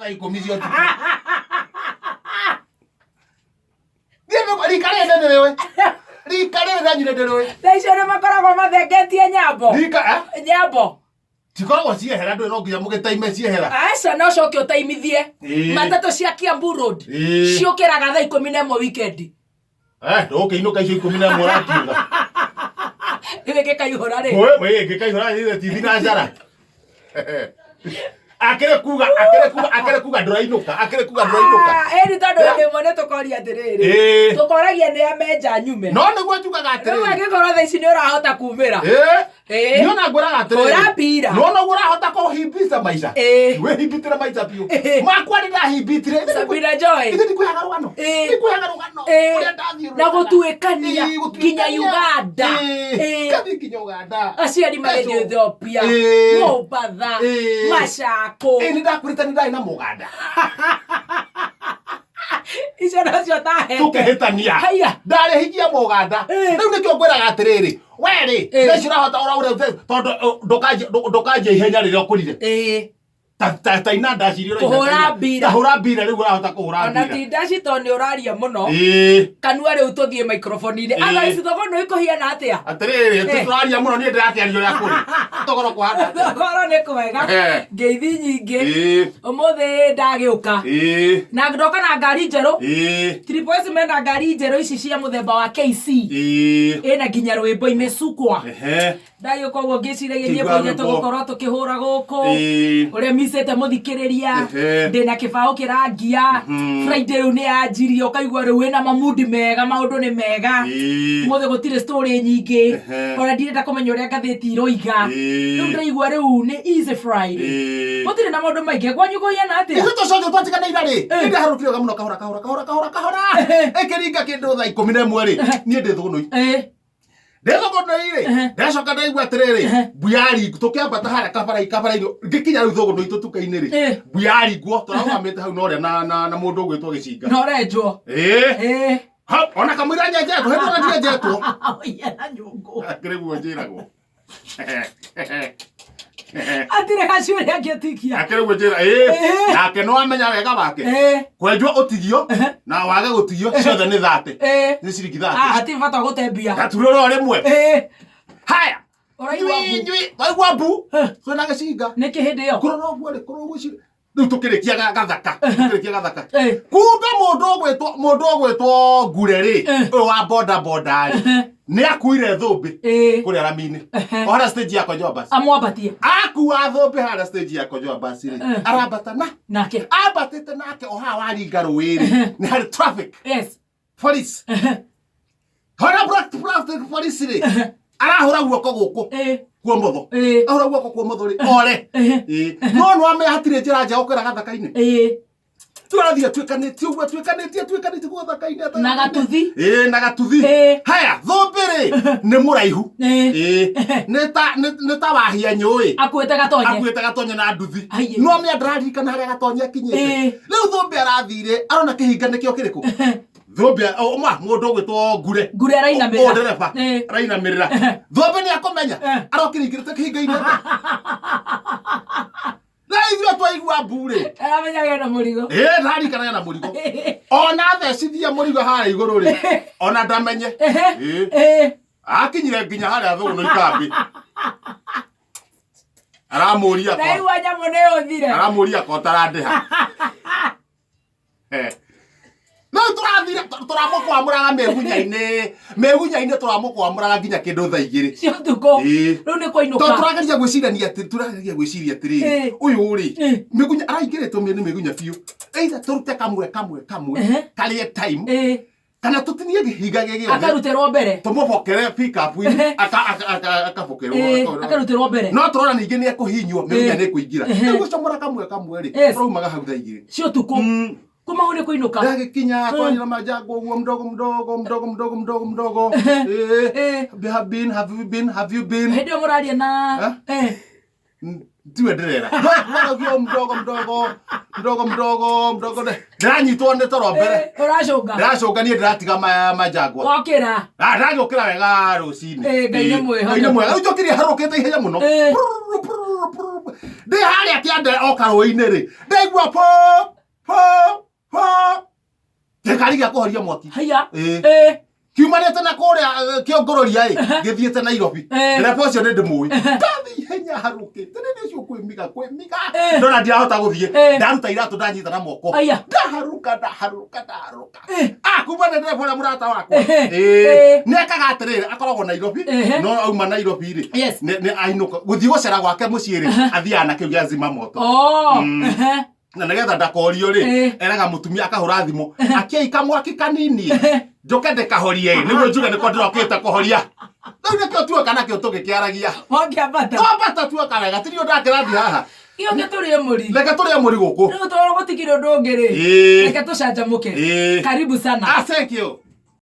Thaa 10 cia ũtukũ. Niĩ rika rĩrĩ ndĩ rĩũĩ. Rika rĩrĩ ndanyuire ndĩ rĩũĩ. Thaa icio nĩ makoragwo mathengetie nyambo. Rika eh? Nyambo. Cikoragwo ciehera ndũĩ no nginya mũgĩtaime ciehera. Aca no coke ũtaimithie. Matatũ cia Kiambu Road. Ciũkĩraga thaa 11 weekend. Eh, ndũgũkĩinũka icio 11 ũrakiuga. Rĩu ĩngĩkaihũra rĩ. Wĩ ĩngĩkaihũra rĩ ti thinacara. Akĩrĩ kuga akĩrĩ kuga akĩrĩ kuga ndũrainũka akĩrĩ kuga ndũrainũka. Ah, ĩni tondũ hĩndĩ ĩmwe nĩ tũkoria atĩrĩrĩ. Tũkoragia nĩ amenja nyume. No nĩguo njugaga Rĩu atĩrĩrĩ. angĩkorwo thaa ici nĩ ũrahota kumĩra. Niĩ ona ngwĩraga atĩrĩrĩ. Hũra mbira. Nĩwona ũguo ũrahota kũhimbica maica. Wĩhimbitĩre maica biũ. Makwa nĩ ndahimbitire. Sabina Joy. Ithe ndikũheaga rũgano. Ndikũheaga rũgano. Ũrĩa ndathiũrũrũkaga. Na gũtuĩkania Ĩĩ, gũtuĩkania. nginya Uganda. Ngathiĩ nginya Uganda. Aciari magĩthiĩ Ethiopia, Mombatha, Machakos. Ĩĩ nĩ ndakwĩrĩte nĩ ndarĩ na Mũganda. Icio nacio tahete. Tũkĩhĩtania. Haiya. Ndarĩ hikia Mũganda. Rĩu nĩkĩo ngwĩraga atĩrĩrĩ. We rĩ, thaa ici ũrahota ũraura tondũ ndũkanjia ihenya rĩrĩa ũkũrire. Ta ina ndaci iria ũraina Kũhũra ta ina- mbira. Ta hũra mbira rĩu ũrahota kũhũra Ona mbira. ti ndaci tondũ nĩ ũraria mũno. Kanua rĩu tũthiĩ microphone-inĩ. Anga ici thogoro nĩ ikũhiana atĩa? Atĩrĩrĩ, tũraria mũno niĩ ndĩrakĩaria ũrĩa kũrĩ. Thogoro kũhana atĩa? Thogoro nĩ kwega. Ngeithi nyingĩ. Ũmũthĩ ndagĩũka. Na ndoka na ngari njerũ. Triple S mena ngari njerũ ici cia mũthemba wa KC. Ĩna nginya rwĩmbo imecukwa. Ndagĩũka ũguo ngĩciragia Kĩigua nyĩmbo iria rwĩmbo. tũgũkorwo tũkĩhũra gũkũ. Ũrĩa micĩte mũthikĩrĩria. Ndĩna kĩbaũ kĩrangia. Friday rĩu nĩ yanjirie ũkaigua rĩu wĩna mamundi mega maũndũ nĩ mega. Ũmũthĩ gũtirĩ story nyingĩ. Ona ndirenda kũmenya ũrĩa ngathĩti iroiga. Rĩu ndĩraigua rĩu nĩ easy Friday. Gũtirĩ na maũndũ maingĩ. Kwanyu kũhiana atĩa? Ithuĩ tũcoke twatiganĩire rĩ nĩ ndaharũkire wega mũno kahora kahora kahora kahora kahora ĩkĩringa kĩndũ thaa 11 rĩ niĩ ndĩ thũgũnũi ndĩ thũgũnũi rĩ ndacoka ndaigua atĩrĩrĩ mbuyaringwo tũkĩambata harĩa kabara kabara-inĩ ngĩkinya rĩu thũgũnũi tũtuka-inĩ rĩ mbuyaringwo tũrarũgamĩte hau na ũrĩa na mũndũ ũgwĩtwo gĩcinga Na ũrenjwo. Hau, ona kamũira nyenjetwo hĩndĩ ona ndienjetwo. Oiya na nyũngũ. Akĩrĩ guo njĩragwo. Atirĩ gacuĩrĩ angĩtikia. Akĩrĩ guo njĩra ĩĩ nake no amenya wega wake. Kwenjwo ũtigio na wage gũtigio ciothe nĩ 30. Nĩ ciringi 30. Ah, hatirĩ bata wa gũte mbia. Gaturũrwo rĩmwe. Haya. Ũraigua mbu. Nyui, nyui, waigua mbu. Twĩna gĩcinga. Nĩkĩ hĩndĩ ĩyo? Kũrora ũguo rĩ, kũrora ũguo ici. Rĩu tũkĩrĩkia gathaka. Tũkĩrĩkia gathaka. Kumbe mũndũ ũgwĩtwo Ngure rĩ, ũyũ wa boda boda rĩ, nĩ akuire thũmbĩ kũrĩa rami-inĩ. O harĩa stage ya Konjoa bus. Amwambatie. Akua thũmbĩ harĩa stage ya Konjoa bus rĩ, arambata na. Nake. Ambatĩte nake o haha waringa rũĩ rĩ, nĩ harĩ traffic. Police. Hora black plastic police rĩ arahũra guoko gũkũ kuomotho ahũra guoko kuomotho rĩ ore no no amenya hatirĩ njĩra njega gũkĩra gathaka-inĩ tũrathiĩ atuĩkanĩtie ũguo atuĩkanĩtie atuĩkanĩtie guo gathaka-inĩ Na gatuthi. Ĩĩ na gatuthi haya thũmbĩ rĩ nĩ mũraihu Ĩĩ nĩ ta wahia nyũĩ Akuĩte gatonye. Akuĩte gatonye na nduthi no amenya ndararirikana harĩa gatonye akinyĩte rĩu thũmbĩ arathire arona kĩhinga nĩkĩo kĩrĩkũ thũmbĩ o ma mũndũ ũgwĩtwo ngure Ngure arainamĩrĩra. O ndereba arainamĩrĩra thũmbĩ nĩ akũmenya arokĩringĩrĩte kĩhinga-inĩ na ithuĩ twaigua mbu rĩ Aramenya gena mũrigo. Ĩĩ ndarikana na mũrigo ona thecithia mũrigo harĩa igũrũ rĩ ona ndamenye Ĩĩ akinyire nginya harĩa thũgũnũ ikambĩ aramũria kwa Ndaigua nyamũ nĩ ũthire. Aramũria kwa ũtarandĩha. No tũrathire tũramũkwamũraga mĩgunya-inĩ mĩgunya-inĩ tũramũkwamũraga nginya kĩndũ thaa 2 Cia ũtukũ. Rĩu nĩ kũinũka. Tondũ tũrageria gwĩcirania atĩ tũrageria gwĩciria atĩrĩrĩ ũyũ rĩ mĩgunya araingĩrĩtwo nĩ mĩgunya biũ either tũrute kamwe kamwe kamwe karĩe time kana tũtinie kĩhinga gĩ gĩothe Akarutĩrwo mbere. Tũmũbokere pick-up-inĩ akabokerwo Akarutĩrwo mbere. No tũrona ningĩ nĩ ekũhinywo mĩgunya nĩ ĩkũingĩra rĩu gũcomora kamwe kamwe rĩ tũraumaga hau thaa 2 Cia ũtukũ. Kuma hau nĩ kũinũka. Ndagĩkinya twarira manjango ũguo mdogo mdogo mdogo mdogo mdogo mdogo. Have been, have you been, have you been. Hĩndĩ ĩyo mũraria na Tiwe ndĩrera. Twaragia mdogo mdogo. Mdogo mdogo mdogo ndĩranyitwo nĩ toro mbere. Eh, Ũracũnga. Ndĩracũnga niĩ ndĩratiga manjangwa. Wokĩra. Ah, ndagĩũkĩra wega rũcinĩ. Eh, Ngai nĩ mwĩhokeku. Ngai nĩ mwega. Rĩu njũkĩrire harũkĩte ihenya mũno. Ndĩ harĩa kĩanda o karũĩ-inĩ rĩ. Ndaigua po po po. Gĩkari gĩa kũhoria mwaki. Haiya. Kiumanĩte na kũrĩa kĩongororia ĩ gĩthiĩte Nairobi. Ndereba ũcio nĩ ndĩmũĩ. Ndathiĩ ihenya harũkĩte nĩ ũcio kwĩmiga kwĩmiga. Ndona ndirahota gũthiĩ. Ndaruta iratũ ndanyita na moko. Aya. Ndaharũka ndaharũka ndaharũka. Ah, kuma nĩ ndereba ũrĩa mũrata wakwa. Nĩ ekaga atĩrĩrĩ, akoragwo Nairobi, no auma Nairobi rĩ, nĩ ainũka gũthiĩ gũcera gwake mũciĩ rĩ, athiaga na kĩu gĩa zima moto. Na nĩgetha ndakorio rĩ, eraga mũtumia akahũra thimũ, akiai kamwaki kanini njoke ndĩkahorie ĩ, nĩguo njuge nĩko ndĩrokĩte kũhoria. Rĩu nĩkĩo tuoka nakĩo tũgĩkĩaragia. Wakĩambata. Twambata tuoka wega, ti niĩ ndakĩrathi haha. Gĩũke tũrĩe mũri. Reke tũrĩe mũri gũkũ. Rĩu tondũ gũtikĩrĩ ũndũ ũngĩ rĩ. Reke tũcanjamũke. Karibu sana. Ah, thank you.